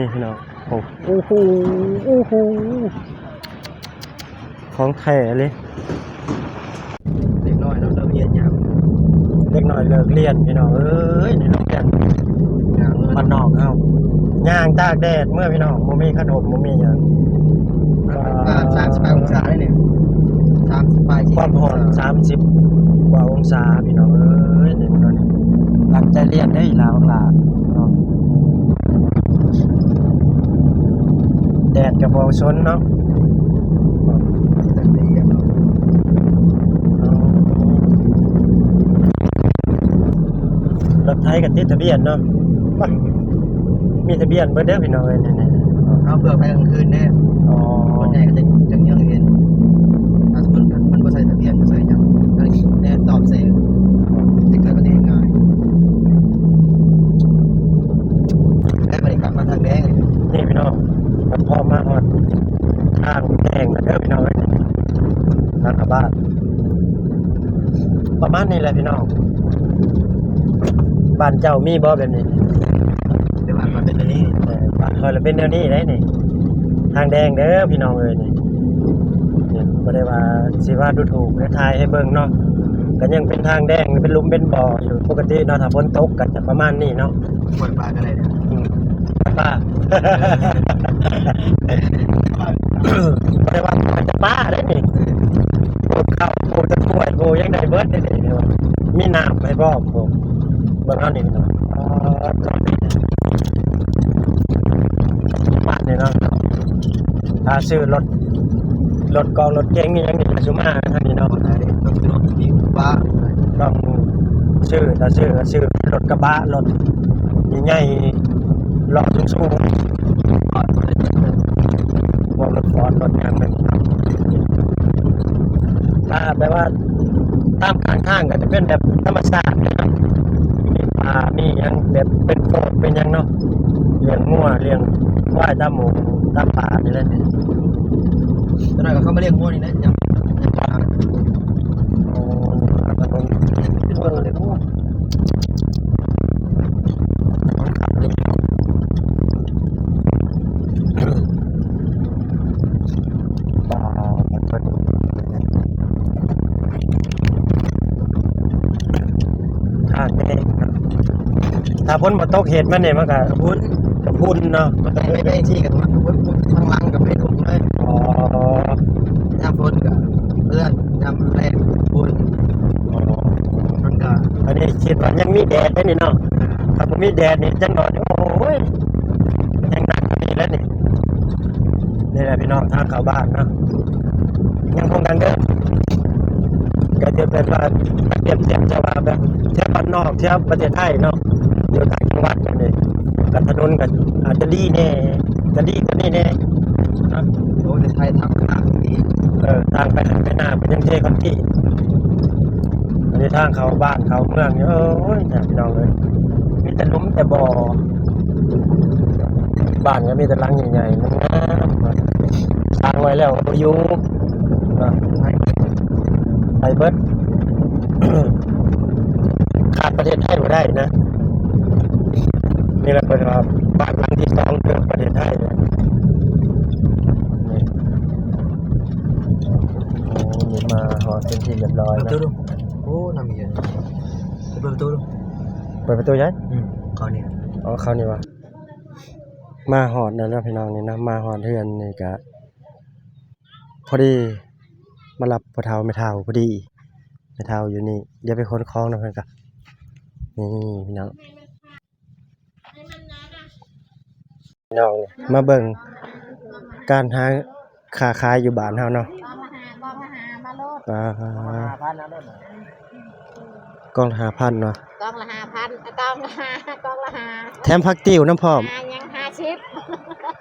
ນີ້ພີ່ນ້ອງ ໂອ້ ໂອ້ໂຫ ໂອ້ໂຫ ຂອງແທ້ເລີຍ. ເດັກນ້ອຍເນາະ ເລີກຮຽນຍາມ ເດັກນ້ອຍເລີກຮຽນພີ່ນ້ອງເອີຍ ນີ້ໂຮງຮຽນບ້ານນອກເຮົາ ຍ່າງຕາກແດດເມືອພີ່ນ້ອງ ບໍ່ມີຂະໜົມ ບໍ່ມີຫຍັງ. ປານສາມສິບປາຍອົງສາເດ້ນີ້ ສາມສິບປາຍ ຄວາມຮ້ອນສາມສິບກວ່າອົງສາພີ່ນ້ອງເອີຍ. ນີ້ພີ່ນ້ອງ ຕັ້ງໃຈຮຽນເດ້ອີ່ຫຼ້າບັກຫຼ້າເນາະ ແດດກໍບໍ່ສົນເນາະ. ລົດໄຖກໍຕິດທະບຽນເນາະ ມີທະບຽນເບິດເດີພີ່ນ້ອງເອີຍ. ນີ້ໆ ເຮົາເພື່ອໄປກາງຄືນເດ້. ອໍ ຄົນໃຫຍ່ກໍຈະ ຈະຍັງເຫັນ ຖ້າສົມມຸດມັນບໍ່ໃສ່ທະບຽນ ບໍ່ໃສ່ຫຍັງ ອັນນີ້ແນ່ຕອບແສງ ຈະເກີດອຸບັດຕິເຫດງ່າຍ. ແລ້ວບັດນີ້ກັບມາທາງແດງ ນີ້ພີ່ນ້ອງ ມັນພໍມາຮອດທາງແດງແລ້ວເດີພີ່ນ້ອງເອີຍ ທາງເຂົ້າບ້ານ. ປະມານນີ້ແຫຼະພີ່ນ້ອງ. ບ້ານເຈົ້າມີບໍ່ແບບນີ້? ແຕ່ບ້ານຂ້ອຍເປັນແນວນີ້ ເອີ ບ້ານຂ້ອຍລະເປັນແນວນີ້ໄດ໋ນີ້ ທາງແດງເດີພີ່ນ້ອງເອີຍ. ນີ້ ນີ້ບໍ່ໄດ້ວ່າຊິວ່າດູຖູກ ໄດ້ຖ່າຍໃຫ້ເບິ່ງເນາະ ກໍຍັງເປັນທາງແດງ ເປັນຫຼຸມເປັນບໍ່ຢູ່ ປົກກະຕິເນາະ. ຖ້າຝົນຕົກກໍຈະປະມານນີ້ເນາະ. ປ່ອຍປາກໍໄດ້ເດ້. ອືມ ປ່ອຍປາ ບໍ່ໄດ້ວ່າປ່ອຍແຕ່ປາເດ້ນີ້ ປູກເຂົ້າ ປູກແຕ່ກ້ວຍ ປູກຫຍັງໄດ້ເບິດເດ້ນີ້ ມີນ້ຳໃຫ້ພ້ອມ. ເບິ່ງເຮົານີ້ເນາະ ປະມານນີ້ເນາະ. ຖ້າຊື້ລົດ ລົດກອງລົດເກັງອີ່ຫຍັງນີ້ ຊິມາທາງນີ້ເນາະ ຕ້ອງຊື້ ຖ້າຊື້ ຊື້ລົດກະບະ ລົດໃຫຍ່ໆ ລໍ້ສູງໆ ພວກລົດຟອດ ລົດຫຍັງແບບນີ້ເນາະ. ຖ້າແບບວ່າຕາມຂ້າງທາງກໍຈະເປັນແບບທຳມະຊາດເນາະ ມີປ່າມີຫຍັງ ແບບເປັນໂຂດເປັນຫຍັງເນາະ ລ້ຽງງົວລ້ຽງຄວາຍຕາມໝູ່ຕາມປ່ານີ້ແຫຼະ. ຈັກໜ້ອຍກໍເຂົ້າມາລ້ຽງງົວນີ້ແຫຼະ ຍາມ ຍາມ ໂອ້ ຖ້າແດງ ຖ້າຝົນບໍ່ຕົກ ເຫດມັນນີ້ມັນກະ ກະພຸ່ນ ກະພຸ່ນເນາະ ມັນກະເປັນໄປຈັ່ງຊີ້ ກະ ທາງຫຼັງກະເປັນຫຸ້ມເລີຍ. ອໍ ຍາມຝົນກະເປື້ອນ ຍາມແລ້ງກະຝຸ່ນ. ອໍ ມັນກະ ອັນນີ້ຄິດວ່າຍັງມີແດດເດ້ນີ້ເນາະ ຖ້າບໍ່ມີແດດນີ້ຈັກໜ້ອຍ ໂອ້ຍ ຍັງໜັກກວ່ານີ້ແຫຼະນີ້. ນີ້ແຫຼະພີ່ນ້ອງ ທາງເຂົ້າບ້ານເນາະ ຍັງຄົງດັງເດີ ກໍຈະແບບວ່າ ປຽບທຽບຈະວ່າແບບແຖວບ້ານນອກ ແຖວປະເທດໄທເນາະ ຢູ່ຕ່າງຈັງຫວັດແບບນີ້ ກໍຖະໜົນກໍອາດຈະດີແດ່ ຈະດີກວ່ານີ້ແດ່ເນາະ. ໂອ້ ແຕ່ໄທທາງໄປນາກໍດີ ເອີ ທາງໄປໄຮ່ໄປນາເພິ່ນຍັງເທຄອນກຣີດ ອັນນີ້ທາງເຂົ້າບ້ານເຂົ້າເມືອງນີ້ ໂອ້ຍ ຍາກພີ່ນ້ອງເອີຍ ມີແຕ່ຫຼຸມແຕ່ບໍ່. ບ້ານກໍມີແຕ່ຫຼັງໃຫຍ່ໆ ງາມໆ ສ້າງໄວ້ແລ້ວບໍ່ຢູ່ ໄປເບິດ ຂາດປະເທດໄທບໍ່ໄດ້ນະ. ນີ້ແຫຼະເພິ່ນວ່າບ້ານຫຼັງທີສອງຂອງປະເທດໄທ. ນີ້ ໂອ້ ນີ້ມາຮອດເປັນທີ່ຮຽບຮ້ອຍແລ້ວ. ໂອ້ ນ້ຳເຢັນ ເປີດປະຕູດູ ເປີດປະຕູຫຍັງ? ອືມ ເຂົ້ານີ້ ອໍ ເຂົ້ານີ້ຫວາ? ມາຮອດແລ້ວເນາະພີ່ນ້ອງ ນີ້ນະ ມາຮອດເຮືອນນີ້ກະພໍດີ ມາຮັບພໍ່ເຖົ້າແມ່ເຖົ້າພໍດີ ແມ່ເຖົ້າຢູ່ນີ້ ດຽວໄປຂົນຂອງນຳເພິ່ນກະ ນີ້ພີ່ນ້ອງ ພີ່ນ້ອງ ມາເບິ່ງການຫາ ຄ້າຂາຍຢູ່ບ້ານເຮົາເນາະ. ກອງລະຫ້າ ກອງລະຫ້າ ມາໂລດ ອ່າ ກອງລະຫ້າພັນເນາະ ກອງລະຫ້າພັນ ກອງລະຫ້າ ກອງລະຫ້າ ແຖມຜັກຕິ້ວນຳພ້ອມ ຫາຫຍັງ ຫ້າສິບ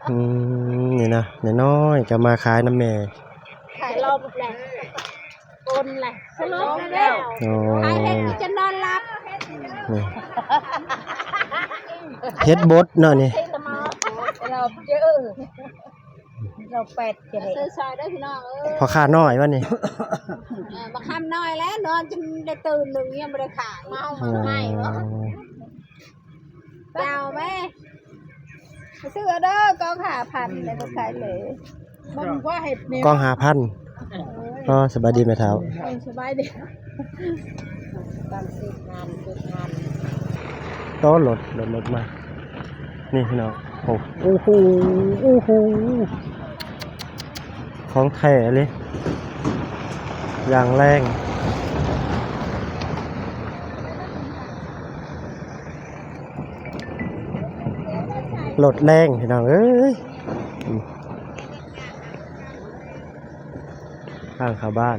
ອືມ ນີ້ນະ ນ້ອຍໆ ກໍມາຂາຍນຳແມ່ ຂາຍລອບແຫຼະ ໂອນແຫຼະ ສະຫຼົບແລ້ວ ໂອ້ ຂາຍເຫັດຈົນນອນຫຼັບ ນີ້ ເຫັດບົດເນາະນີ້ ເຫັດລອບເຈີ ລອບແປດເຈ ຊື້ຊອຍເດີພີ່ນ້ອງເອີຍ ພໍ່ຄ້ານ້ອຍວະນີ້ ເອີ ບັກຄຳນ້ອຍແລ້ວ ນອນຈົນໄດ້ຕື່ນໜຶ່ງ ຍັງບໍ່ໄດ້ຂາຍ ເມົາ ເມົາໃຫ້ເນາະ ເຈົ້າແມ່ ຊື້ເດີ ກອງຫ້າພັນ ແລ້ວກໍຂາຍເລີຍ. ເບິ່ງວ່າເຮັດແນວ ກອງຫ້າພັນ. ອໍ ສະບາຍດີແມ່ເຖົ້າ. ເອີ ສະບາຍດີ. ຕາມເສັ້ນທາງ ເສັ້ນທາງ. ໂຕ ລົດ ລົດ ລົດມາ. ນີ້ພີ່ນ້ອງ. ໂອ້ ໂອ້ໂຫ ໂອ້ໂຫ ຂອງແທ້ເລີຍ ຢ່າງແຮງ. ລົດແຮງພີ່ນ້ອງເອີຍ. ອືມ ທາງເຂົ້າບ້ານ.